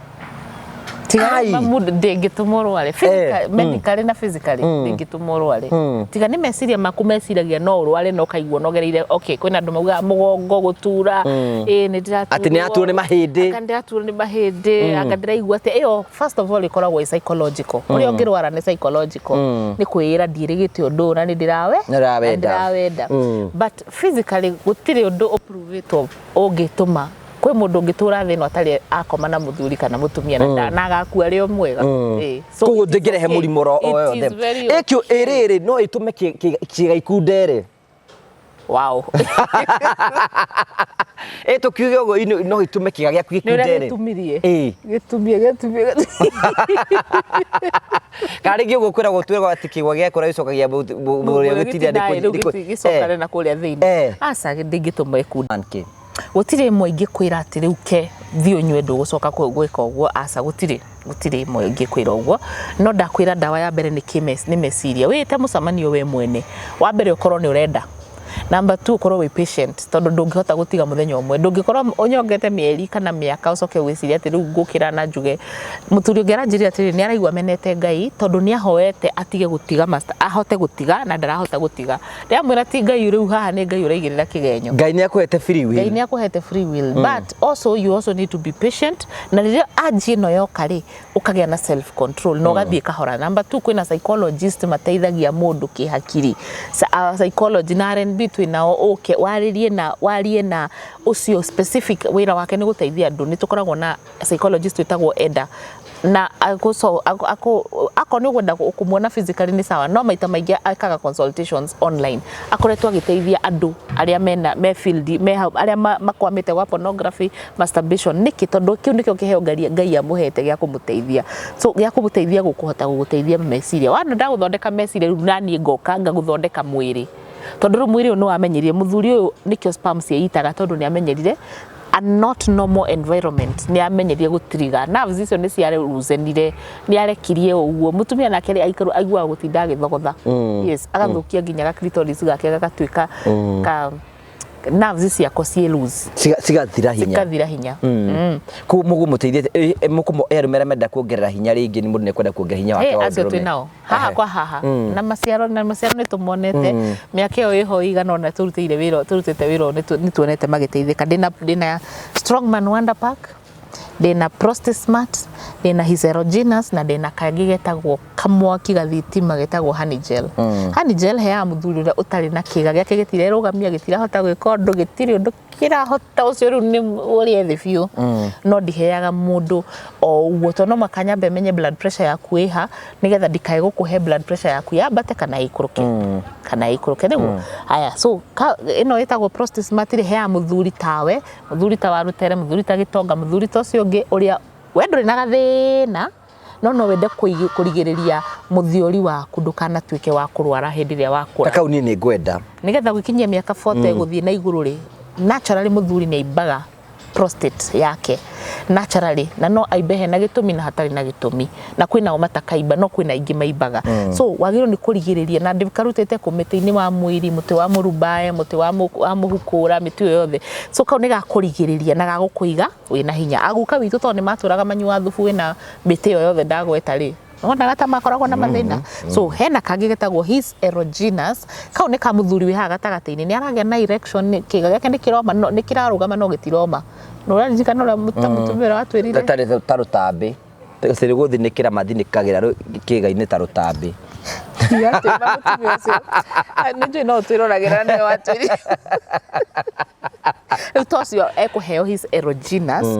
Tiga Ai. mũndũ ndĩngĩtũma ũrware. Medically na physically ndĩngĩtũma ũrware, tiga nĩ meciria maku meciragia no ũrware na ũkaigua ũnogereire. Okay, kwĩna andũ maugaga mũgongo gũtura, ĩ nĩ ndĩraturwo. Atĩ nĩ aturwo nĩ mahĩndĩ. Anga ndĩraturwo nĩ mahĩndĩ, anga ndĩraigua atĩ ĩyo. First of all, ĩkoragwo ĩ psychological. Ũrĩa ũngĩrwara nĩ psychological, nĩ kwĩĩra ndiĩrĩgĩte ũndũ ũyũ na nĩ ndĩrawe Nĩ ndĩrawenda. Na ndĩrawenda. But physically gũtirĩ ũndũ ũprovĩtwo ũngĩtũma. Kwĩ mũndũ ũngĩtũra thĩ ĩno atarĩ akoma na mũthuri kana mũtumia na agakua arĩ o mwega. So Koguo it is ndĩngĩrehe okay. mũrimũ o It is yothe. very Ĩkĩo ĩrĩrĩ no ĩtũme kĩga ikundere? Wow. Ĩ tũkiuge ũguo no gĩtũme kĩga gĩaku Nĩ ũrĩa gĩkundere. gĩtumirie. Ĩ. Gĩtumie gĩtumie. Kana rĩngĩ ũguo kwĩragwo twĩragwo atĩ kĩgwa gĩakũra gĩcokagia mũrĩa gĩtiria. Rĩu gĩcokane na kũrĩa thĩinĩ. Aca, ndĩngĩtũma ĩkunde. Gũtirĩ ĩmwe ingĩkwĩra atĩ rĩu ke thiĩ ũnyue ndũgũcoka gwĩka ũguo. Aca, gũtirĩ ĩmwe ingĩkwĩra ũguo. No ndakwĩra ndawa ya mbere nĩ nĩ meciria. Wĩte mũcemanio we mwene. Wa mbere, ũkorwo nĩ ũrenda. Number two, ũkorwo wĩ patient, tondũ ndũngĩhota gũtiga mũthenya ũmwe. Ndũngĩkorwo ũnyongete mĩeri kana mĩaka ũcoke wĩcirie atĩ rĩu ngũkĩra na njuge. Mũthuri ũngĩ aranjĩrire atĩrĩrĩ, nĩ araigua menete Ngai tondũ nĩ ahoete atige gũtiga master, ahote gũtiga na ndarahota gũtiga. Ndĩramwĩra ti Ngai rĩu haha, nĩ Ngai ũraigĩrĩra kĩgenyo. Ngai nĩ akũhete free will. Ngai nĩ akũhete free will, but also you also need to be patient. Na rĩrĩa anji ĩno yoka rĩ, ũkagĩa na self control na ũgathiĩ kahora. Number two, kwĩna psychologist mateithagia mũndũ kĩhakiri. Psychology na R&B twĩ nao. Ũke warĩrie na warie na ũcio specific wĩra wake nĩ gũteithia andũ. Nĩ tũkoragwo na psychologist wĩtagwo Eda na akorwo nĩ ũkwenda kũmuona physically nĩ sawa, no maita maingĩ akaga consultations online. Akoretwo agĩteithia andũ arĩa mena me field me hau, arĩa makwamĩte gwa pornography, masturbation. Nĩkĩ? Tondũ kĩu nĩkĩo kĩheo Ngai amũhete gĩa kũmũteithia. So gĩa kũmũteithia gũkũhota gũgũteithia meciria. Wana ndagũthondeka meciria, rĩu naniĩ ngoka ngagũthondeka mwĩrĩ, tondũ rĩu mwĩrĩ ũyũ nĩ wamenyerire mũthuri ũyũ. Nĩkĩo sperm ciĩitaga, tondũ nĩ amenyerire a not normal environment, nĩ amenyerire gũtiriga nerves icio nĩ ciaruzenire, nĩ arekirie ũguo. Mũtumia nake rĩ, aikarwo aiguaga gũtinda agĩthogotha, yes, agathũkia nginya ga clitoris gake gagatuĩka ka nerves ciako ciĩ loose. Cigathira hinya. Cikathira hinya. Koguo mũgũmũteithia mũkũmũ arũme arĩa menda kuongerera hinya. Rĩngĩ nĩ mũndũ nĩekwenda kuongerera hinya wake wa acio ũndũrũme. Twĩ nao haha kwa haha na maciaro nĩ tũmonete. Mĩaka ĩyo ĩho igana ũna tũrutĩire wĩra, tũrutĩte wĩra ũyũ, nĩ tuonete magĩteithĩka. Ndĩna Strongman Wonder Park, ndĩna Prostate Smart, ndĩna Hyserogenous, na ndĩna kangĩ getagwo kamwaki gathitima getagwo Honey Gel. Honey Gel heaga mũthuri ũrĩa ũtarĩ na kĩga gĩake, gĩtirerũgamia, gĩtirahota gwĩka ũndũ, gĩtirĩ ũndũ kĩrahota. Ũcio rĩu nĩ ũrĩa thĩ biũ. No ndiheaga mũndũ o ũguo, tondũ no mũhaka nyambe menye blood pressure yaku ĩha, nĩgetha ndikae gũkũhe blood pressure yaku yambate kana ĩikũrũke nĩguo. Haya, so ĩno ĩtagwo Prostate Smart rĩ, heaga mũthuri tawe, mũthuri ta warutere, mũthuri ta gĩtonga, mũthuri ta ũcio ũngĩ ũrĩa we ndũrĩ na gathĩna, no wende kũrigĩrĩria mũthiori waku ndũkanatuĩke wa kũrwara hĩndĩ ĩrĩa wakũra. Ta kau niĩ nĩ ngwenda. Nĩgetha gwĩkinyia mĩaka 40 gũthiĩ na igũrũ rĩ, naturally mũthuri nĩ aimbaga prostate yake naturally, na no aimbe hena gĩtũmi na hatarĩ na gĩtũmi, na kwĩna o matakaimba, no kwĩna aingĩ maimbaga. So wagĩrĩirwo nĩ kũrigĩrĩria na ndĩkarutĩte kũ mĩtĩ-inĩ wa mwĩri, mũtĩ wa mũrumbae, mũtĩ wa mũhukũra, mĩtĩ ĩyo yothe. So kau nĩ gakũrigĩrĩria na gagũkũiga wĩna hinya. Aguka witũ tondũ nĩ matũraga manyua thubu wĩna mĩtĩ ĩyo yothe ndagweta rĩ, wonaga ta makoragwo na mathĩna. So hena kangĩ getagwo His Erogenous. Kau nĩ ka mũthuri wĩ haha gatagatĩ-inĩ, nĩ aragĩa na erection, kĩga gĩake nĩ kĩroma, no nĩ kĩrarũgama no gĩtiroma. Na ũraririkana ũrĩa mũtumia ũrĩa watwĩrire? Tarĩ ta rũtambĩ cĩrĩ gũthinĩkĩra mathinĩkagĩra kĩga-inĩ ta rũtambĩ. Tiga atwĩra mũtumia ũcio. Ah, nĩ njũĩ no ũtwĩroragĩra, nĩwe watwĩrire. Rĩu ta ũcio ekũheo His Erogenous,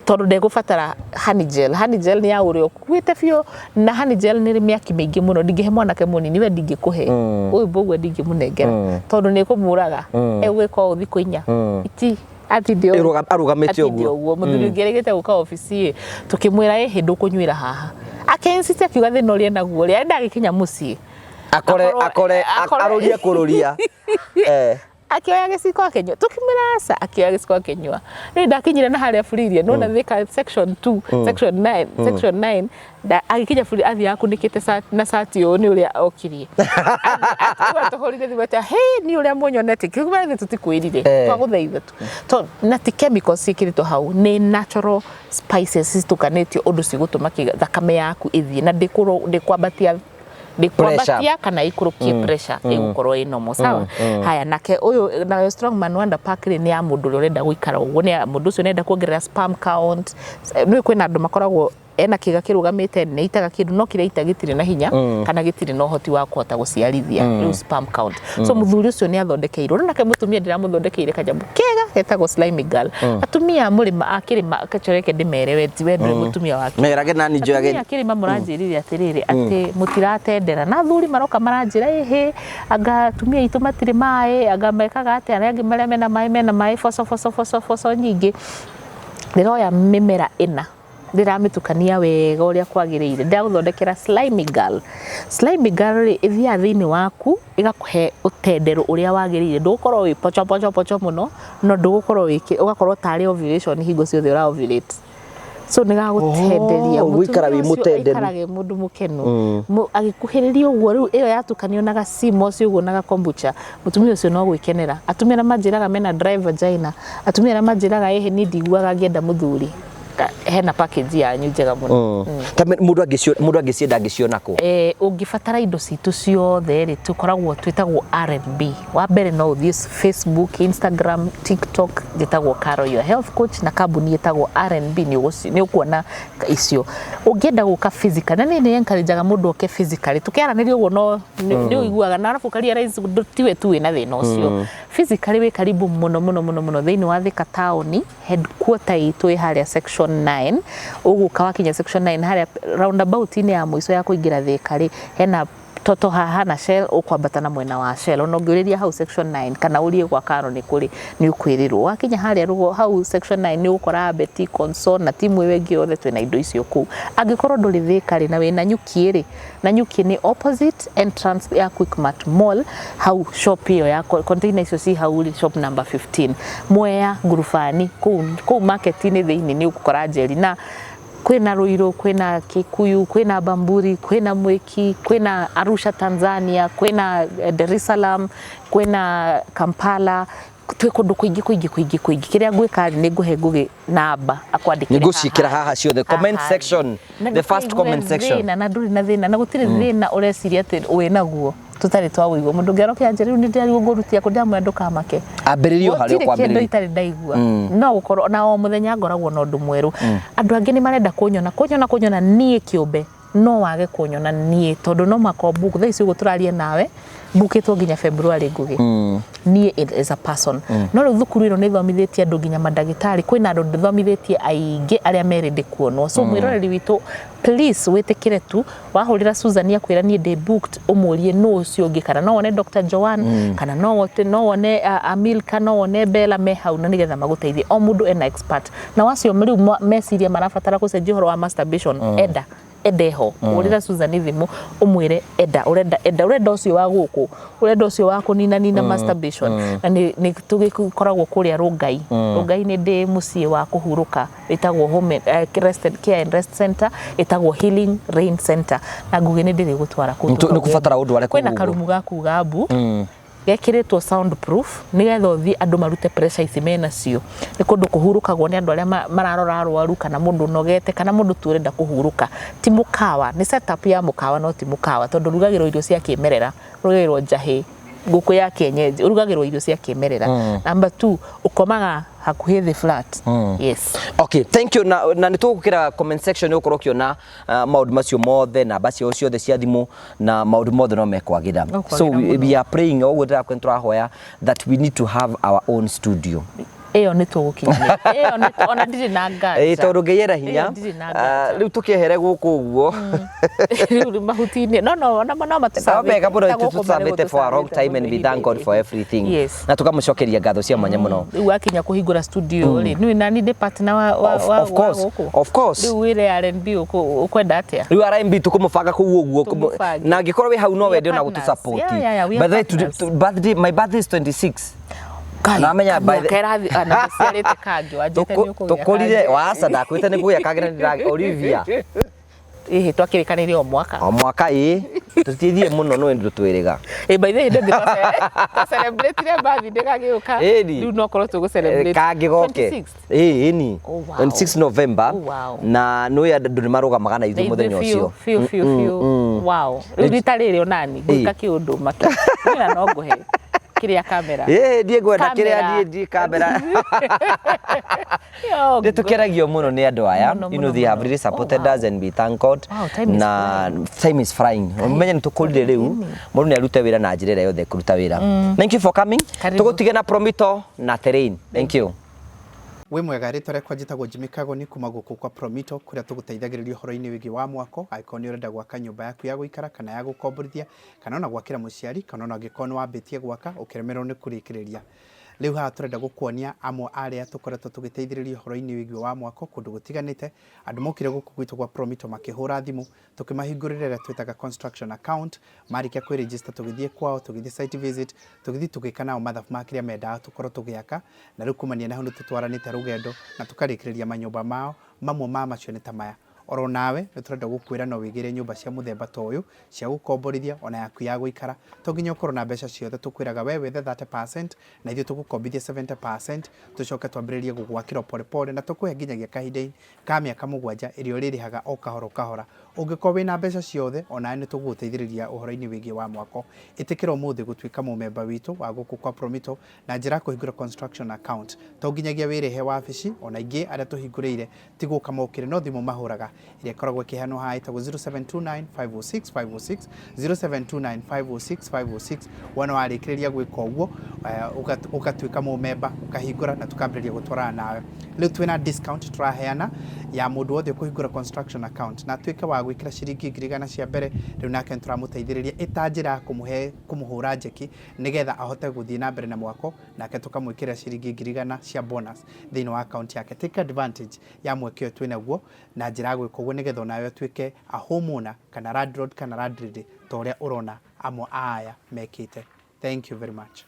tondũ ndegũbatara honey gel. Honey gel nĩ ya ũrĩa ũkuĩte biũ, na honey gel nĩ ĩrĩ mĩaki mĩingĩ mũno. Ndingĩhe mwanake mũnini. We ndingĩkũhe ũyũ ũguo, ndingĩmũnengera tondũ nĩ ĩkũmũraga. Egwĩka ũũ thikũ 4 iti atinde ũguo. Arũgamĩte Atinde ũguo. Ũguo mũthuri ũngĩ erĩgĩte gũka obici ĩ, tũkĩmwĩra ĩ hĩndĩ ũkũnyuĩra haha, akĩinsist akiuga thĩna ũrĩa naguo rĩ, arenda agĩkinya mũciĩ akore akore arũrie kũrũria. Akĩoya gĩciko akĩnyua. Tũkĩmwĩra aca. Akĩoya gĩciko akĩnyua. Rĩu ndakinyire na harĩa buririe nona thika section 2, section 9, section 9 agĩkinya buri athiĩ akunĩkĩte na cati ũũ nĩ ũrĩa okirie. Atũhũrire thimũ atĩ he nĩ ũrĩa mũnyonete kĩu thĩ tũtikwĩrire. Twagũthaitha tu. To na ti chemicals ciĩkĩrĩtwo hau, nĩ natural spices citukanĩtio ũndũ cigũtũma thakame yaku ĩthiĩ na ndĩkwambatia ndĩkwambatia kana ĩikũrũkie pressure, ĩgũkorwo ĩ normal. Sawa. Haya, nake ũyũ nayo Strongman Wonder Park rĩ, nĩ ya mũndũ ũrĩa ũrenda gũikara ũguo, nĩ ya mũndũ ũcio nĩenda kuongerera sperm count. Nĩ kwĩna andũ makoragwo Ena kĩga kĩrũgamĩte, nĩ aitaga kĩndũ, no kĩrĩa aita gĩtirĩ na hinya kana gĩtirĩ na ũhoti wa kũhota gũciarithia. Rĩu sperm count. So mũthuri ũcio nĩ athondekeirwo. Rĩu nake mũtumia ndĩramũthondekeire kanyamũ kega getagwo Slimy Girl. Atumia a mũrĩma a kĩrĩma, kachoreke ndĩmere, we ti we ndũrĩ mũtumia wa kĩrĩma. Merage nani njoyage. Atumia a kĩrĩma mũranjĩrire atĩrĩrĩ, atĩ mũtiratendera, na athuri maroka maranjĩra, ĩhĩ, anga atumia aitũ matirĩ maĩ, anga mekaga atĩa, arĩa angĩ marĩa mena maĩ, mena maĩ boco boco boco boco nyingĩ. Ndĩroya mĩmera ĩna, ndĩramĩtukania wega ũrĩa kwagĩrĩire, ndĩragũthondekera Slimy Girl. Slimy Girl rĩ, ĩthiaga thĩinĩ waku ĩgakũhe ũtenderũ ũrĩa wagĩrĩire. Ndũgũkorwo wĩ pocho pocho pocho mũno, no ndũgũkorwo wĩ, ũgakorwo tarĩ ovulation hingo ciothe ũra ovulate. So nĩ gagũtenderia. Oh, gũikara wĩ Mũtumia ũcio mũtenderu. aikarage mũndũ mũkenu. Agĩkuhĩrĩria ũguo, rĩu ĩyo yatukanio na gacimo ũcio ũguo na gakombucha, mũtumia ũcio no gwĩkenera. Atumia arĩa manjĩraga mena dry vagina, atumia arĩa manjĩraga, ĩhĩ, niĩ ndiguaga ngĩenda mũthuri, hena package yanyu njega mũno. Ta mũndũ angĩcienda angĩciona kũ? Ũngĩbatara indo citũ ciothe rĩ, tũkoragwo twĩtagwo R&B. Wa mbere no ũthiĩ Facebook, Instagram, TikTok, njĩtagwo Caro your health coach, na kambuni ĩtagwo R&B, nĩ ũkuona icio. Ũngĩenda gũka physical, na niĩ nĩ encourageaga mũndũ oke physically, tũkĩaranĩria ũguo no nĩ ũiguaga na arabu ũka-realize tiwe tu wĩna thĩna ũcio. Physically wĩ karibu mũno mũno mũno mũno thĩinĩ wa Thika taũni, headquarter itũ ĩ harĩa section 9. Ũgũka wakinya section 9 harĩa roundabout-inĩ ya mũico ya kũingĩra Thika rĩ, hena toto haha na Shell, ũkwambata na mwena wa Shell. Ona ũngĩũrĩria hau section 9 kana ũrie gwa Karo nĩ kũrĩ, nĩ ũkwĩrĩrwo. Wakinya harĩa rũgo hau section 9 nĩ ũgũkora Betty Conso na timu ĩyo ĩngĩ yothe, twĩna indo icio kũu. Angĩkorwo ndũrĩ Thika rĩ, na wĩna Nyuki rĩ, na Nyuki nĩ opposite entrance ya Quickmart Mall, hau shop ĩyo ya container icio ci hau rĩ, shop number 15, Mwea ngurubani, kũu market-inĩ thĩinĩ nĩ ũgũkora Njeri. Na kwĩna Ruiru, kwĩna Kikuyu, kwĩna Bamburi, kwĩna Mwiki, kwĩna Arusha Tanzania, kwĩna Dar es Salaam, kwĩna Kampala, twĩ kũndũ kũingĩ kũingĩ kũingĩ kũingĩ. Kĩrĩa ngwĩka rĩ, nĩ ngũhe Ngũgĩ namba akwandĩkĩre. Nĩ ngũciĩkĩra haha ciothe comment section, the first comment section. Thĩna na ndũrĩ na thĩna, na gũtirĩ thĩna ũreciria atĩ wĩ naguo tũtarĩ twaũigua. Mũndũ ũngĩ aroke anjĩre, rĩu nĩ ndĩrarigwo ngũrutia kũ, ndĩramwĩra ndũkamake. Ambĩrĩrio harĩa Gũtirĩ kĩndũ ũkwambĩrĩria. itarĩ ndaigua, no gũkorwo na o mũthenya ngoragwo na ũndũ mwerũ. Andũ angĩ nĩ marenda kũnyona kũnyona kũnyona niĩ kĩũmbe, no wage kũnyona niĩ tondũ no mũhaka book. Thaa ici ũguo tũraria nawe, mbukĩtwo nginya February, Ngũgĩ, niĩ as a person. No rĩu thukuru ĩno nĩ ĩthomithĩtie andũ nginya mandagĩtarĩ, kwĩna andũ ndĩthomithĩtie aingĩ arĩa merĩndĩ kuonwo. So mwĩroreri witũ, please wĩtĩkĩre tu wahũrĩra Susan akwĩra niĩ ndĩ booked, ũmũrie nũ ũcio ũngĩ, kana no wone Dr. Joanne, kana no wone Amilka, no wone Bella me hau, na nĩgetha magũteithie. O mũndũ ena expert na wacio rĩu meciria marabatara gũcenjia ũhoro wa masturbation. Enda endeho hũrĩra Susan thimũ ũmwĩre enda ũrenda, enda ũrenda ũcio wa gũkũ, ũrenda ũcio wa kũnina nina masturbation. Na nĩ tũgĩkoragwo kũrĩa Rũngai. Rũngai nĩ ndĩ mũciĩ wa kũhurũka ĩtagwo Home Rest and Care and Rest Center, ĩtagwo Healing Rain Center, na Ngũgĩ nĩ ndĩrĩgũtwara kũu. Nĩ kũbatara ũndware kũu Kwĩna ũguo. karumu ga kuga mbu gekĩrĩtwo soundproof nĩgetha ũthiĩ andũ marute pressure ici menacio. Nĩ kũndũ kũhurũkagwo nĩ andũ arĩa mararora arwaru, kana mũndũ ũnogete, kana mũndũ tu ũrenda kũhurũka. Ti mũkawa, nĩ setup ya mũkawa no ti mũkawa, tondũ rugagĩrwo irio cia kĩmerera, rugagĩrwo njahĩ, ngũkũ ya kienyeji, ũrugagĩrwo irio cia kĩmerera. Number two, ũkomaga hakuhĩ thĩ flat. Yes. Okay, thank you. Na nĩ tũgũkĩra comment section, ũkorwo ũkĩona maũndũ macio mothe, namba ciao ciothe cia thimũ na maũndũ mothe no mekwagĩra. Mekwagĩra So mũno. we are praying ũguo ndĩrakwenda, tũrahoya that we need to have our own studio. Ĩyo nĩ tũgũkinyĩra ĩyo nĩ ona ndirĩ na nganja. Ĩĩ, tondũ Ngai ena hinya. Ĩyo ndirĩ na nganja. Rĩu tũkĩehere gũkũ ũguo. Rĩu mahuti-inĩ no ona no No mega mũno, tũtũcamĩte for a long time and we thank God for everything. Yes. Na tũkamũcokeria ngatho cia mwanya mũno. Rĩu wakinya kũhingũra studio rĩ, nĩ nani ndĩ partner wa Of course, wa gũkũ. of course. Rĩu wĩre R&B ũkwenda atĩa? Rĩu R&B tũkũmũbanga kũu ũguo. Tũmũbange. Na angĩkorwo wĩ hau no We are wende ona partners. gũtũsupport. Yeah, we are By the way, partners. birthday, my birthday is 26. Ngai, Namenya by the- kamĩaka ĩrathi ana mũciarĩte kangĩ wanjĩte nĩ ũkũgĩa Tũkũrire kangĩ. waca, ndakwĩte nĩ kũgĩa kangĩ na Olivia. Ĩhĩ, twakĩrĩkanĩire o mwaka. O mwaka, ĩ, tũtithie mũno no ndũ twĩrĩga. Ĩ, by the way, hĩndĩ ĩngĩ twacelebrate birthday gagĩũka. Ĩni. Rĩu no korwo tũgũ-celebrate. Kangĩ goke. 26th. Ĩ, ĩni. Oh, wow. 26 November. Oh, wow. Na nĩ andũ nĩ marũgamaga na ithuĩ Na mũthenya ithuĩ biũ, ũcio. Biũ biũ biũ. Wow, rĩu rita rĩrĩ onani ngwĩka kĩũndũ make na no ngũhe. Kĩrĩa kamera. Ĩĩ, ndiĩ ngwenda kĩrĩa. Kamera. Ndiĩ ndiĩ kamera. Yo, Nĩ tũkenagio mũno nĩ andũ aya. Mũno, You know, mũno, they have mũno. really supported Oh, wow. us and we thank God. Wow, time is Na time is flying. Ũmenye nĩ tũkũrire rĩu, mũndũ nĩ arute wĩra na njĩra ĩrĩa yothe kũruta wĩra. Thank you for coming. Karibu. Tũgũtige na Promito na Terrain. Thank you. Wĩ mwega, rĩtwa rĩakwa njĩtagwo Jimmy Kagoni kuma gũkũ kwa Promito, kũrĩa tũgũteithagĩrĩria ũhoro-inĩ wĩgiĩ wa mwako. Angĩkorwo nĩ ũrenda gwaka nyũmba yaku ya gũikara kana ya gũkomborithia, kana ona gwakĩra mũciari, kana ona angĩkorwo nĩ wambĩtie gwaka ũkĩremererwo nĩ kũrĩkĩrĩria. Rĩu haha tũrenda gũkuonia amwe arĩa tũkoretwo tũgĩteithĩrĩria ũhoro-inĩ wĩgiĩ wa mwako kũndũ gũtiganĩte. Andũ mokire gũkũ gwitũ gwa Promito makĩhũra thimũ, tũkĩmahingũrĩra ĩrĩa twĩtaga construction account. Marĩkia kwĩregister, tũgĩthiĩ kwao, tũgĩthiĩ site visit, tũgĩthiĩ tũgĩka nao mathabu ma kĩrĩa mendaga tũkorwo tũgĩaka. Na rĩu kumania na hau nĩ tũtwaranĩte rũgendo na tũkarĩkĩrĩria manyũmba mao. Mamwe ma macio nĩ ta maya. Oro nawe nĩ tũrenda gũkwĩra no wĩgĩre nyũmba cia mũthemba ta ũyũ cia gũkomborithia, ona yaku ya gũikara. To nginya ũkorwo na mbeca ciothe, tũkwĩraga we wethe 30% na ithuĩ tũgũkombithia 70%, tũcoke twambĩrĩrie gũgwakĩra pole pole, na tũkũhe nginyagia kahinda ka mĩaka 7 ĩrĩa ũrĩrĩhaga o kahora o kahora. Ũngĩkorwo wĩna mbeca ciothe, onawe nĩ tũgũgũteithĩrĩria ũhoro-inĩ wĩgiĩ wa mwako. Ĩtĩkĩra ũmũthĩ gũtuĩka mũmemba witũ wa gũkũ kwa Promito na njĩra ya kũhingũra construction account. To nginyagia wĩrĩhe wabici, ona ingĩ arĩa tũhingũrĩire ti gũka mokire, no thimũ mahũraga ĩrĩa ĩkoragwo ĩkĩheanwo haha, ĩtagwo 0729 506 506, 0729 506 506. Wona warĩkĩrĩria gwĩka ũguo, ũgatuĩka mũmemba, ũkahingũra na tũkambĩrĩria gũtwarana nawe. Rĩu twĩna discount tũraheana ya mũndũ wothe ũkũhingũra construction account na atuĩke wa gwĩkĩra ciringi 100,000 cia mbere. Rĩu nake nĩ tũramũteithĩrĩria ĩta njĩra ya kũmũhe kũmũhũra njeki nĩgetha ahote gũthiĩ na mbere na mwako, nake tũkamwĩkĩra ciringi 100,000 cia bonus thĩinĩ wa account yake. Take advantage ya mweke ũyũ twĩnaguo na njĩra ya gwĩka ũguo, nĩgetha onawe ũtuĩke a homeowner kana landlord kana landlady ta ũrĩa ũrona amwe a aya mekĩte. Thank you very much.